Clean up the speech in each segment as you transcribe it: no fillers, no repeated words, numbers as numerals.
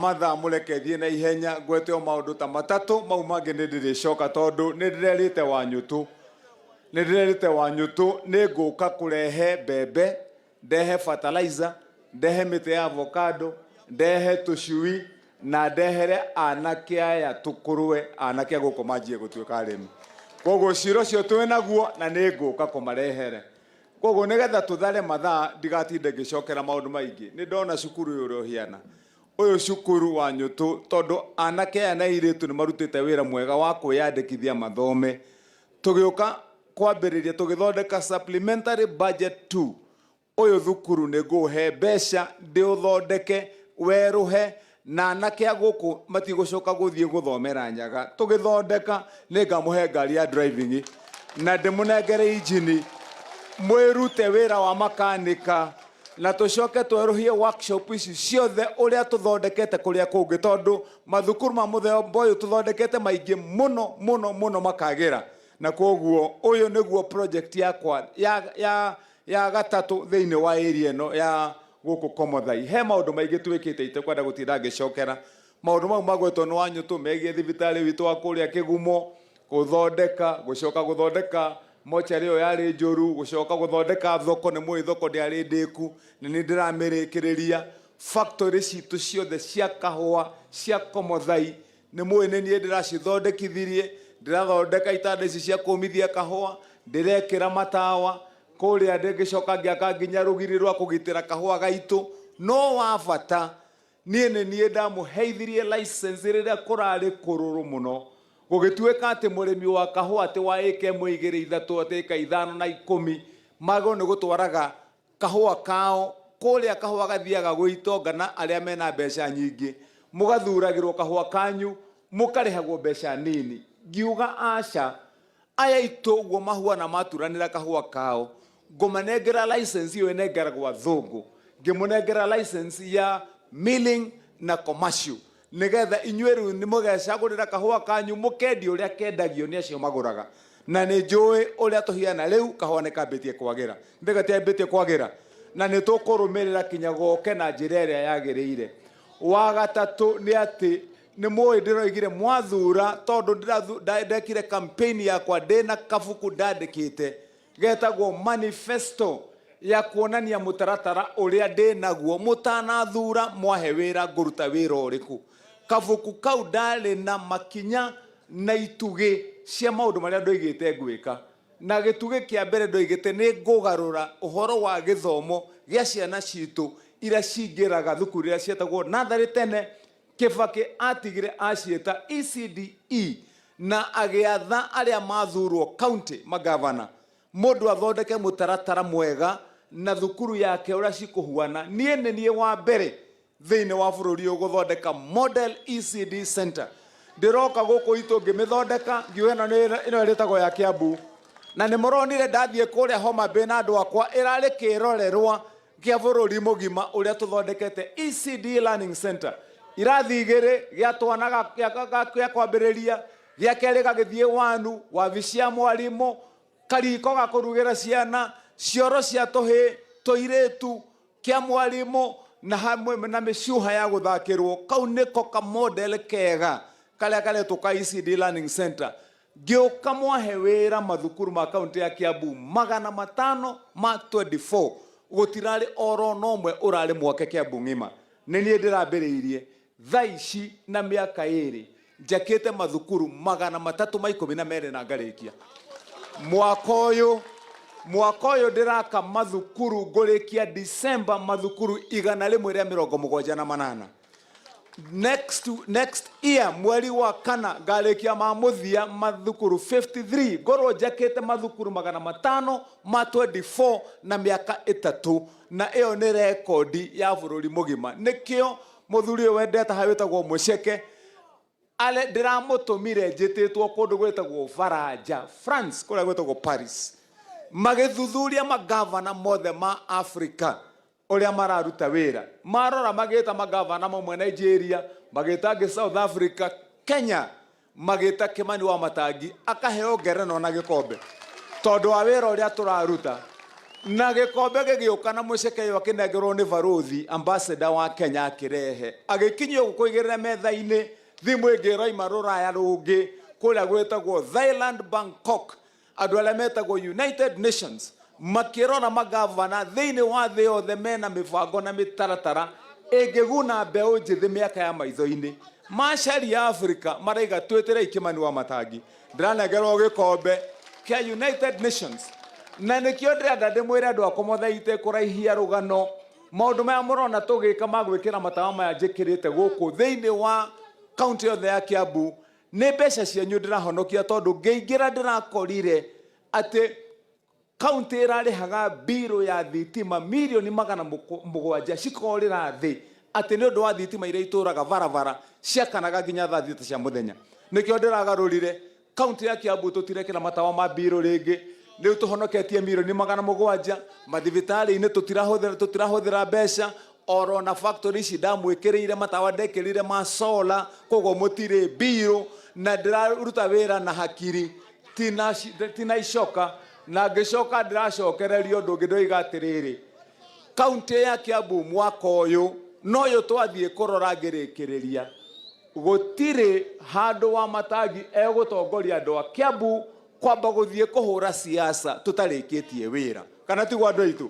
Mathaa mũreke thiĩ na ihenya ngwete o maũndũ ta matatũ, mau mangĩ nĩ ndĩrĩcoka tondũ nĩ ndĩrerĩte Wanyũtũ, nĩ ndĩrerĩte Wanyũtũ nĩ ngũka kũrehe mbembe, ndehe fertilizer, ndehe mĩtĩ ya avocado, ndehe tũcui na ndehere anake aya tũkũrwe, anake a gũkũ manjie gũtuĩka arĩmi. Koguo cira ũcio twĩ naguo na nĩ ngũka kũmarehere. Koguo nĩgetha tũthare mathaa ndigatinde ngĩcokera maũndũ maingĩ, nĩ ndona cukuru ũyũ ũrĩa ũhiana. Ũyũ cukuru wa Nyũtũ tondũ anake aya na airĩtu nĩ marutĩte wĩra mwega wa kwĩyandĩkithia mathome. Tũgĩũka kwambĩrĩria tũgĩthondeka supplementary budget 2, ũyũ thukuru nĩ ngũũhe mbeca ndĩũthondeke werũhe na anake a gũkũ matigũcoka gũthiĩ gũthomera nyaga. Tũgĩthondeka nĩ ngamũhe ngari ya driving na ndĩmũnengere injini mwĩrute wĩra wa makanika na tũcoke twerũhie workshop ici ciothe ũrĩa tũthondekete kũrĩa kũngĩ, tondũ mathukuru ma mũthemba ũyũ tũthondekete maingĩ mũno mũno mũno makagĩra. Na koguo ũyũ nĩguo project yakwa ya gatatũ thĩinĩ wa area ĩno ya gũkũ Komothai. He maũndũ maingĩ twĩkĩte itekwenda gũtinda ngĩcokera. Maũndũ mau magwetwo nĩ Wanyũtũ megiĩ thibitarĩ witũ wa kũrĩa Kĩgumo, gũthondeka, gũcoka gũthondeka mocarĩ ĩyo yarĩ njũru, gũcoka gũthondeka thoko, nĩ mũĩ thoko ndĩarĩ ndĩku, na nĩ ndĩramĩrĩkĩrĩria. Factory citũ ciothe cia kahũa cia Komothai nĩ mũĩ nĩ niĩ ndĩracithondekithirie, ndĩrathondeka itanda ici cia kũmithia kahũa, ndĩrekĩra matawa kũrĩa, ngĩcoka ngĩaka nginya rũgiri rwa kũgitĩra kahũa gaitũ. No wa bata niĩ nĩ niĩ ndamũheithirie license rĩrĩa kũrarĩ kũrũrũ mũno, gũgĩtuĩka atĩ mũrĩmi wa kahũa atĩ wa ĩka ĩmwe igĩrĩ ithatũ atĩ ĩka 5 na 10 magwo nĩ gũtwaraga kahũa kao kũrĩa kahũa gathiaga gwĩitonga na arĩa mena mbeca nyingĩ, mũgathuragĩrwo kahũa kanyu mũkarĩhagwo mbeca nini. Ngiuga aca, aya aitũ ũguo mahuana maturanĩra kahũa kao, ngũmanengera license ĩyo ĩnengeragwo athũngũ, ngĩmũnengera license ya milling na commercial, nĩgetha inyuĩ rĩu nĩ mũgecagũrĩra kahũa kanyu mũkendia ũrĩa kendagio nĩ acio magũraga. Na nĩ njũĩ ũrĩa tũhiana rĩu kahũa nĩ kambĩtie kwagĩra, nĩ gatiambĩtie kwagĩra, na nĩ tũkũrũmĩrĩra kinya goke na njĩra ĩrĩa yagĩrĩire. Wa gatatũ nĩ atĩ nĩ mũĩ ndĩroigire mwathura, tondũ ndekire campaign yakwa ndĩna kabuku ndandĩkĩte getagwo manifesto ya kuonania mũtaratara ũrĩa ndĩnaguo mũtanathura mwahe wĩra ngũruta wĩra ũrĩkũ. Kabuku kau ndarĩ na makinya na itugĩ cia maũndũ marĩa ndoigĩte ngwĩka, na gĩtugĩ kĩa mbere ndoigĩte nĩ ngũgarũra ũhoro wa gĩthomo gĩa ciana citũ iria cingĩraga thukuru iria cietagwo natharĩ tene. Kĩbakĩ atigire aciĩta ECDE na agĩatha arĩa mathurwo county magavana mũndũ athondeke mũtaratara mwega na thukuru yake ũrĩa cikũhuana. Niĩ nĩ niĩ wa mbere thĩinĩ wa bũrũri ũyũ gũthondeka model ECD center. Ndĩroka gũkũ itũ ngĩmĩthondeka, ngiuga ĩno nĩ ĩno ĩrĩtagwo ya Kiambu, na nĩ mũronire ndathiĩ kũrĩa Homa Bay na andũ akwa, ĩrarĩ kĩrorerwa kĩa bũrũri mũgima ũrĩa tũthondekete ECD Learning Center. Irathi igĩrĩ, gĩa twana gĩa kwambĩrĩria, gĩa kerĩ gagĩthiĩ wanu, wabici ya mwarimũ, kariko ga kũrugĩra ciana, cioro cia tũhĩĩ, tũirĩtu, kĩa mwarimũ, na hamwe na mĩcuha ya gũthakĩrwo. Kau nĩko ka model kega karĩa karetwo ka ECD Learning Center. Ngĩũka mwahe wĩra mathukuru ma kaunti ya Kiambu 524, gũtirarĩ oro na ũmwe ũrarĩ mwake Kiambu ng'ima. Nĩ niĩ ndĩrambĩrĩirie thaa ici na mĩaka 2 njakĩte mathukuru 312 na ngarĩkia mwaka ũyũ. Mwaka ũyũ ndĩraka mathukuru, ngũrĩkia December mathukuru 178. Next year mweri wa kana ngarĩkia ma mũthia mathukuru 53, ngorwo njakĩte mathukuru 524 na mĩaka 3, na ĩyo nĩ rekondi ya bũrũri mũgima. Nĩkĩo mũthuri ũyũ wendete haha wĩtagwo Mũceke ale ndĩramũtũmire njĩtĩtwo kũndũ gwĩtagwo Faranja, France, kũrĩa gwĩtagwo Paris, magĩthuthuria magavana mothe ma Africa ũrĩa mararuta wĩra. Marora magĩta magavana mamwe Nigeria, magĩta angĩ South Africa, Kenya magĩta Kimani wa Matangi akaheo ngerenwa na gĩkombe tondũ wa wĩra ũrĩa tũraruta. Na gĩkombe gĩgĩũka na mũcekeyo akĩnengerwo nĩ barothi ambassador wa Kenya akĩrehe agĩkinyio gũkũigĩrĩra metha-inĩ. Thimũ ĩngĩ ĩroima rũraya rũngĩ kũrĩa gwĩtagwo Thailand, Bangkok, andũ arĩa metagwo United Nations makĩrora magavana thĩinĩ wa thĩ yothe mena mĩbango na mĩtaratara ĩngĩguna mbeũ njĩthĩ mĩaka ya maitho-inĩ. Macaria Africa maraiga twĩtĩrei Kimani wa Matangi. Ndĩranengerwo gĩkombe kĩa United Nations na nĩkĩo ndĩrenda ndĩmwĩre andũ akwa mothe itekũraihia rũgano. Maũndũ maya mũrona tũgĩka ma gwĩkĩra matawa maya njĩkĩrĩte gũkũ thĩinĩ wa kaunti yothe ya Kiambu nĩ mbeca cianyu ndĩrahonokia, tondũ ngĩingĩra ndĩrakorire atĩ kaunti ĩrarĩhaga mbirũ ya thitima mirioni 700 cikorĩra thĩ atĩ nĩ ũndũ wa thitima iria itũraga barabara ciakanaga nginya thaa 6 cia mũthenya. Nĩkĩo ndĩragarũrire kaunti ya Kiambu tũtirekĩra matawa ma mbirũ rĩngĩ, rĩu tũhonoketie mirioni 700. Mathibitarĩ-inĩ tũtirahũthĩra mbeca oro na factory ici ndamwĩkĩrĩire matawa ndekĩrire ma solar, koguo mũtirĩ mbirũ, na ndĩraruta wĩra na hakiri tina icoka. Na ngĩcoka ndĩracokereria ũndũ ũngĩ ndoiga atĩrĩrĩ, kaunti ya Kiambu mwaka ũyũ noyũ twathiĩ kũrora ngĩrĩkĩrĩria gũtirĩ handũ wa Matangi egũtongoria andũ a Kiambu kwamba gũthiĩ kũhũra siasa tũtarĩkĩtie wĩra, kana tiguo andũ aitũ?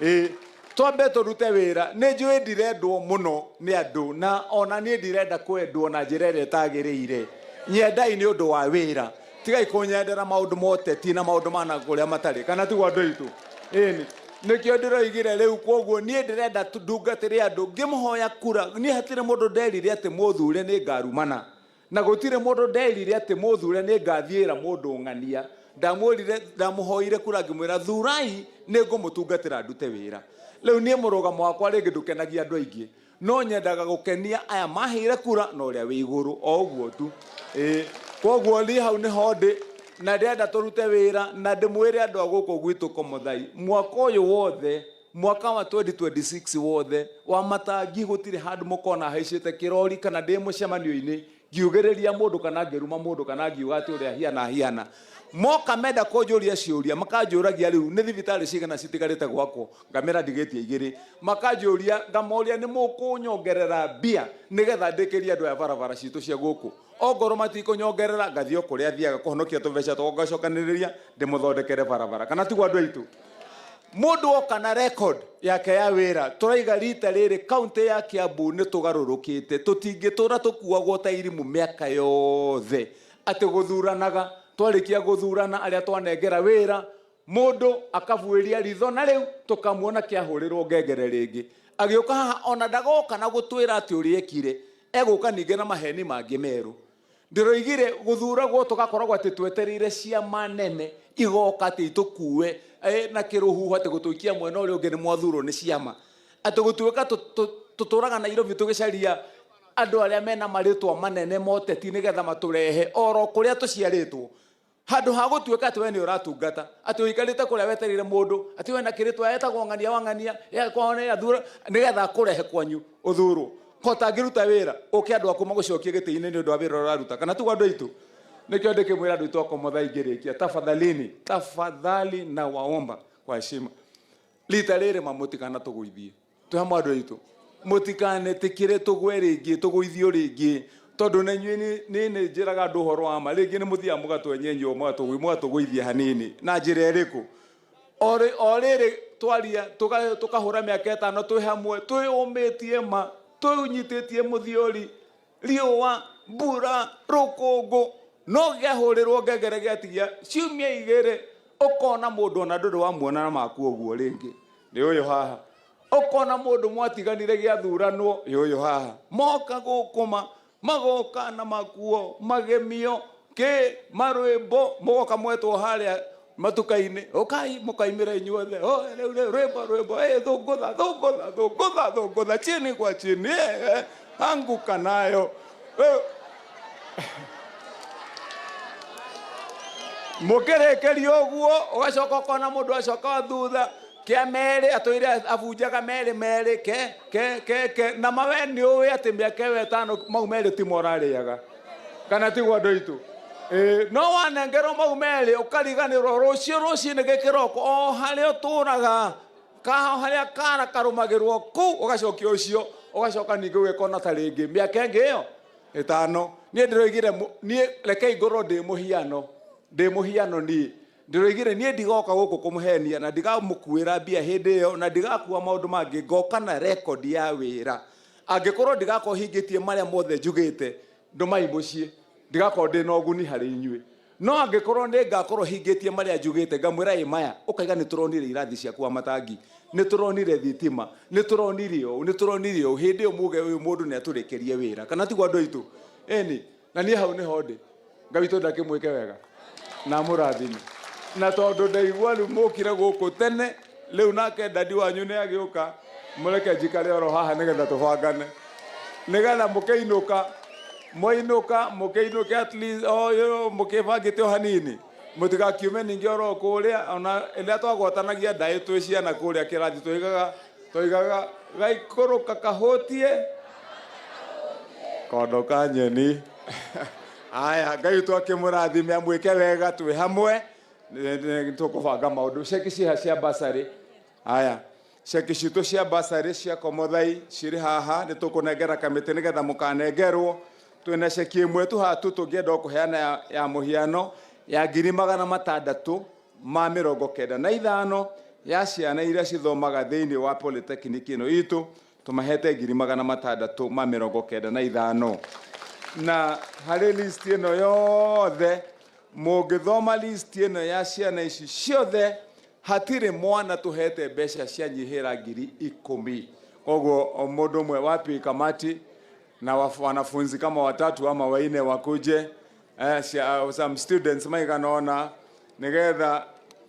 Ĩĩ, twambe tũrute wĩra. Nĩ njũĩ ndirendwo mũno nĩ andũ, na ona niĩ ndirenda kwendwo na njĩra ĩrĩa ĩtagĩrĩire. Nyendai nĩ ũndũ wa wĩra, tigai kũnyendera maũndũ ma ũteti na maũndũ ma na kũrĩa matarĩ, kana tiguo andũ aitũ? Ĩni, nĩkĩo ndĩroigire rĩu. Koguo niĩ ndĩrenda ndungatĩre andũ ngĩmũhoya kura. Niĩ hatirĩ mũndũ nderire atĩ mũthure nĩ ngarumana, na gũtirĩ mũndũ nderire atĩ mũthure nĩ ngathiĩra mũndũ ng'ania. Ndamwĩrire, ndamũhoire kura ngĩmwĩra thurai nĩ ngũmũtungatĩra ndute wĩra. Rĩu niĩ mũrũgamo wakwa rĩngĩ ndũkenagia andũ aingĩ, no nyendaga gũkenia aya maheire kura na ũrĩa wĩ igũrũ, o ũguo tu. Ĩĩ, koguo niĩ hau nĩho ndĩ na ndĩrenda tũrute wĩra. Na ndĩmwĩre andũ a gũkũ gwitũ Komothai, mwaka ũyũ wothe, mwaka wa 2026 wothe wa Matangi, gũtirĩ handũ mũkona haicĩte kĩrori kana ndĩ mũcemanio-inĩ ngiugĩrĩria mũndũ kana ngĩruma mũndũ kana ngiuga atĩ ũrĩa hiana hiana. Moka menda kũnjũria ciũria makanjũragia rĩu nĩ thibitarĩ cigana citigarĩte gwakwa, ngamĩra ndigĩtie 2. Makanjũria, ngamoria nĩ mũkũnyongerera mbia nĩgetha ndĩkĩrie andũ aya barabara citũ cia gũkũ? Ongorwo matikũnyongerera, ngathiĩ o kũrĩa thiaga kũhonokia tũbeca twakwa, ngacokanĩrĩria ndĩmũthondekere barabara, kana tiguo andũ aitũ? Mũndũ oka na record yake ya wĩra, tũraiga rita rĩrĩ kaunti ya Kiambu nĩ tũgarũrũkĩte. Tũtingĩtũra tũkuagwo ta irimũ mĩaka yothe atĩ gũthuranaga, twarĩkia gũthurana arĩa twanengera wĩra mũndũ akabuĩria ritho, na rĩu tũkamuona kĩahũrĩrwo ngengere rĩngĩ agĩũka haha ona ndagoka na gũtwĩra atĩ ũrĩa ekire, egũka ningĩ na maheni mangĩ merũ. Ndĩroigire gũthuragwo tũgakoragwo atĩ twetereire ciama nene igoka atĩ itũkue na kĩrũhuho atĩ gũtũikia mwena ũrĩa ũngĩ nĩ mwathurwo nĩ ciama, atĩ gũtuĩka tũtũraga Nairobi tũgĩcaria andũ arĩa mena marĩtwa manene moteti nĩgetha matũrehe oro kũrĩa tũciarĩtwo, handũ ha gũtuĩka atĩ we nĩ ũratungata, atĩ ũikarĩte kũrĩa wetereire mũndũ atĩ we na kĩrĩtwa etagwo ng'ania wa ng'ania athura nĩgetha akũrehe kwanyu ũthurwo. Ko ũtangĩruta wĩra ũke andũ aku magũcokie gĩtĩ-inĩ nĩ ũndũ wa wĩra ũrĩa ũraruta, kana tiguo andũ aitũ? Nĩkĩo ndĩkĩmwĩra andũ aitũ akomotha ingĩrĩkia, tafadhalini, tafadhali na waomba kwa heshima, rita rĩrĩ ma mũtikana tũgũithie. Twĩ hamwe andũ aitũ, mũtikanetĩkĩre tũgwe rĩngĩ, tũgũithio rĩngĩ, tondũ na inyuĩ nĩ nĩ njĩraga andũ ũhoro wa ma. Rĩngĩ nĩ mũthiaga mũgatwenyenyio mũgatũgũithia hanini na njĩra ĩrĩkũ? O rĩrĩ twaria tũkahũra mĩaka 5 twĩ hamwe, twĩyũmĩtie ma, twĩnyitĩtie mũthiori, riũa, mbura, rũkũngũ, no gĩahũrĩrwo ngengere gĩatigia ciumia 2, ũkona mũndũ ona ndũrĩ wamuona na maku ũguo rĩngĩ nĩ ũyũ haha. Ũkona mũndũ mwatiganire gĩathuranwo ĩ ũyũ haha, moka gũkũma magoka na makuo magemio kĩ marwĩmbo, mũgoka mwetwo harĩa matuka-inĩ, ũkai mũkaimĩra inyuothe, oh, rĩu rĩu rwĩmbo rwĩmbo, thũngũtha thũngũtha thũngũtha thũngũtha chini kwa chini, anguka nayo. Rĩu mũkĩrĩkĩria ũguo ũgacoka ũkona mũndũ acoka thutha kĩa merĩ atũire abunjaga merĩ merĩ ke ke ke ke, na mawe nĩ ũĩ atĩ mĩaka ĩyo 5 mau merĩ timo ũrarĩaga, kana tiguo andũ aitũ? No wanengerwo mau merĩ ũkariganĩrwo rũciũ rũcinĩ gĩkĩroko o harĩa ũtũraga ka harĩa kara karũmagĩrwo kũu ũgacokia ũcio ũgacoka ningĩ ũgĩkona ta rĩngĩ mĩaka ĩngĩ ĩyo ĩtano. Niĩ ndĩroigire niĩ rekei ngorwo ndĩ mũhiano, ndĩ mũhiano niĩ ndĩroigire niĩ ndigoka gũkũ kũmũhenia na ndigamũkuĩra mbia hĩndĩ ĩyo na ndigakua maũndũ mangĩ, ngoka na rekondi ya wĩra. Angĩkorwo ndigakorwo hingĩtie marĩa mothe njugĩte, ndũmai mũciĩ, ndigakorwo ndĩ na ũguni harĩ inyuĩ. No angĩkorwo nĩ ngakorwo hingĩtie marĩa njugĩte, ngamwĩra ĩ maya, ũkaiga nĩ tũronire irathi ciaku wa matangi, nĩ tũronire thitima, nĩ tũronire ũũ, nĩ tũronire ũũ, hĩndĩ ĩyo muge ũyũ mũndũ nĩ atũrĩkĩrie wĩra, kana tiguo andũ aitũ? Ĩni, na niĩ hau nĩho ndĩ. Ngai witũ ndakĩmwĩke wega na mũrathime. Na tondũ ndaigua rĩu mũkire gũkũ tene, rĩu nake dadi wanyu nĩ agĩũka, mũreke njikare oro haha nĩgetha tũbangane, nĩgetha mũkĩinũka, mwainũka mũkĩinũke at least o mũkĩbangĩte o hanini, mũtigakiume ningĩ oro kũrĩa. Ona ĩrĩa twagwatanagia ndaĩ twĩ ciana kũrĩa kĩrathi, twoigaga gaikũrũka kahũtie kondo ka nyeni. Aya, Ngai witũ akĩmũrathime amwĩke wega, twĩ hamwe tũkũbanga maũndũ. Ceki ciha cia basarĩ, aya ceki citũ cia basarĩ cia Komothai cirĩ haha, nĩ tũkũnengera kamĩtĩ nĩgetha mũkanengerwo. Twĩna ceki ĩmwe tu haha tu tũngĩenda kũheana ya mũhiano ya 695,000 ya ciana iria cithomaga thĩinĩ wa polytechnic ĩno itũ, tũmahete 695,000. Na harĩ list ĩno yothe, mũngĩthoma list ĩno ya ciana ici ciothe, hatirĩ mwana tũhete mbeca cianyihĩra 10,000. Koguo o mũndũ ũmwe wapi kamati na wanafunzi kama watatu ama waine wakuje, some students maigana ona, nigetha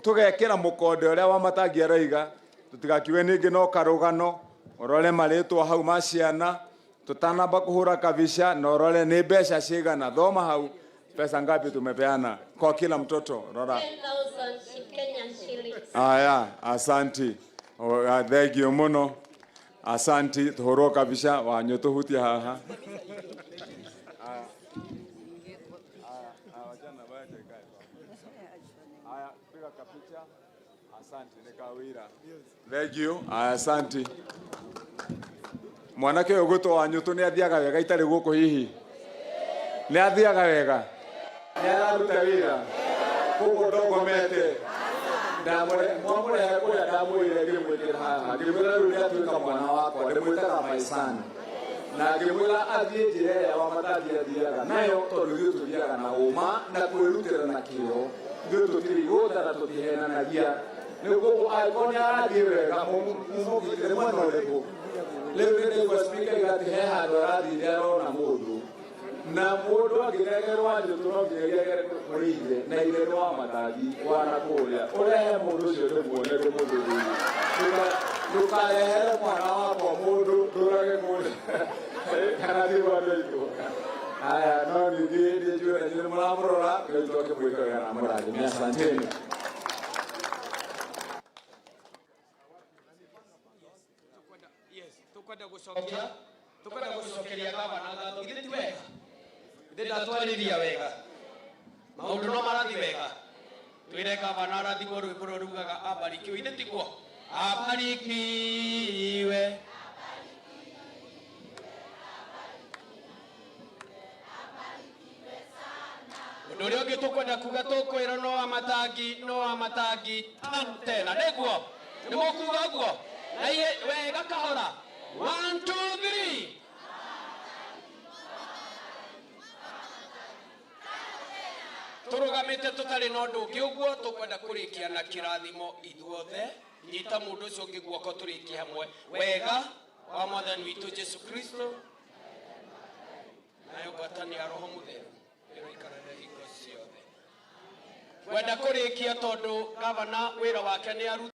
tũgekĩra mũkonde ũrĩa wa matangi aroiga, tũtigakiuge ningĩ no karũgano. Ũrore marĩtwa hau ma ciana tũtanamba kũhũra kabica, na ũrore nĩ mbeca cigana. Thoma hau, pesa ngapi tumepeana kwa kila mtoto, rora. 10,000 Kenyan shillings. Aya, asanti. Thank you mũno, asanti. Tũhũrwo kabica wanyu tũhutie haha. Aya, piga kapicha. Asante, nĩ kawĩra. Thank you. Aya, asanti. Mwanake ũyũ gwĩtwo Wanyũtũ nĩ athiaga wega itarĩ gũkũ hihi? Nĩ athiaga wega? Nĩ araruta wĩra? Gũkũ ndongomete. Mwamũrehe kũrĩa ndamwĩrire ngĩmwĩkĩra haha. Ngĩmwĩra rĩu nĩ atuĩka mwana wakwa, ndĩmwĩtaga my son. Na ngĩmwĩra athiĩ njĩra ĩrĩa Wamatangi athiaga nayo, tondũ ithuĩ tũthiaga na ũma na kwĩrutĩra na kĩo. Ithuĩ tũtirĩ igũta na tũtihenanagia. Nĩ koguo angĩkorwo nĩ arathiĩ wega, mũmũgitĩre mwena ũrĩkũ? Rĩu nĩ ndaigua speaker aiga atĩ he handũ arathire arona mũndũ, na mũndũ angĩnengerwo Wanyũtũ no nginyagia agere kũrĩ ithe, na ithe nĩ wa Matangi wana kũrĩa. Ũrehe mũndũ ũcio ndĩmuone ndĩmũthuthurie. Ndũkarehere mwana wakwa mũndũ ndũrage kũrĩa kana tiguo andũ aitũ? Aya, no ningĩ nĩ njũĩ na inyuĩ nĩ mũramũrora. Ngai witũ akĩmwĩka wega na amũrathime. Asanteni. Yes, tukwenda gucokeria gavana ngatho. Githĩ ti wega? Githĩ ndatwarĩria wega? Maũndũ no marathiĩ wega. Twĩre gavana arathimwo. Rwĩmbo rũrĩa rugaga abarikiwe, ithe tiguo? Abarikiwe. Ũndũ ũrĩa ũngĩ tũkwenda kuga, tũkwĩra no wa matangi, no wa matangi tano tena, nĩguo nĩ mũkuga ũguo na ihe wega kahora. One, two, three. Tũrũgamĩte tũtarĩ na ũndũ ũngĩ, ũguo tũkwenda kũrĩkia na kĩrathimo ithuothe. Nyita mũndũ ũcio ũngĩ guoko, tũrĩkie hamwe. Wega wa Mwathani witũ Jesu Kristo nayo ngwatanĩro ya Roho Mũtheru ĩroikarane hingo ciothe. Ngwenda kũrĩkia tondũ gavana wĩra wake nĩ aru